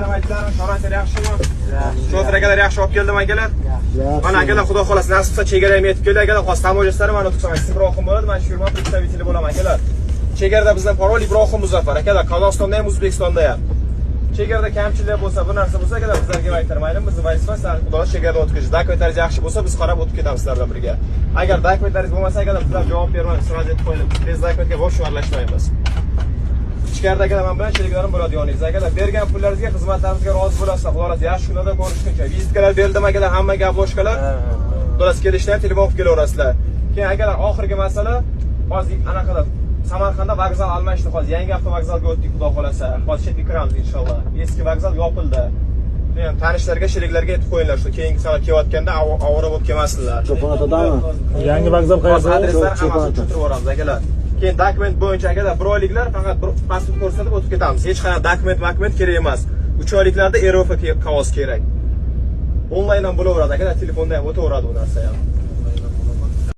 Ishlarim, aytlarim, sharoitlar yaxshimi? Shofir akalar yaxshi olib keldim, akalar. Mana, akalar, xudo xohlasa, nasib qilsa, chegaraga ham yetib keldi, akalar. Hozir таможня silari mana tursan, Ibrohim bo'ladi, mana shu firma представители bo'laman, akalar. Chegarada bizdan parol Ibrohim Muzaffar, akalar, Qozog'istonda ham, O'zbekistonda ham. Chegarada kamchilik bo'lsa, bir narsa bo'lsa, akalar, bizlarga aytlar, maylimi, bizni vazifa sizlar, xudo xohlasa, chegarada o'tkazish. Dokumentlaringiz yaxshi bo'lsa, biz qarab o'tib ketamiz sizlar bilan birga. Agar dokumentlaringiz bo'lmasa, akalar, bizlar javob bermaymiz, сразу aytib qo'yaylik. Без dokumentga вообще aralashmaymiz. Ichkarida, akalar, man bilan sheriklarim bo'ladi yoningizda. Akalar, bergan pullaringizga, xizmatlarimizga rozi bo'lasizlar. Xudo xohlasa, yaxshi kunlarda ko'rishguncha. Vizitkalar berdim, akalar, hammaga, обложка lar. Xudo xohlasa, kelishda ham telefon qilib kelaverasizlar. Keyin, akalar, oxirgi masala, hozir anaqada Samarqandda vokzal almashdi, hozir yangi avtovokzalga o'tdik, xudo xohlasa. Hozir chetga kiramiz, inshaalloh. Eski vokzal yopildi. Shuni ham tanishlarga, sheriklarga aytib qo'yinglar, shu keyingi safar kelayotganda ovora bo'lib kelmasinlar. Cho'pon Otadami? Yangi vokzal Hozir qayerda? adreslar hammasini Cho'pon Ota. tushuntirib yuboramiz, akalar. Keyin dokument bo'yicha, akalar, bir oyliklar faqat bir pasport ko'rsatib o'tib ketamiz. Hech qanaqa dokument kerak emas. 3 oyliklarda РВП qog'oz kerak. Onlayn ham bo'laveradi, akalar, telefonda ham o'taveradi u narsa ham.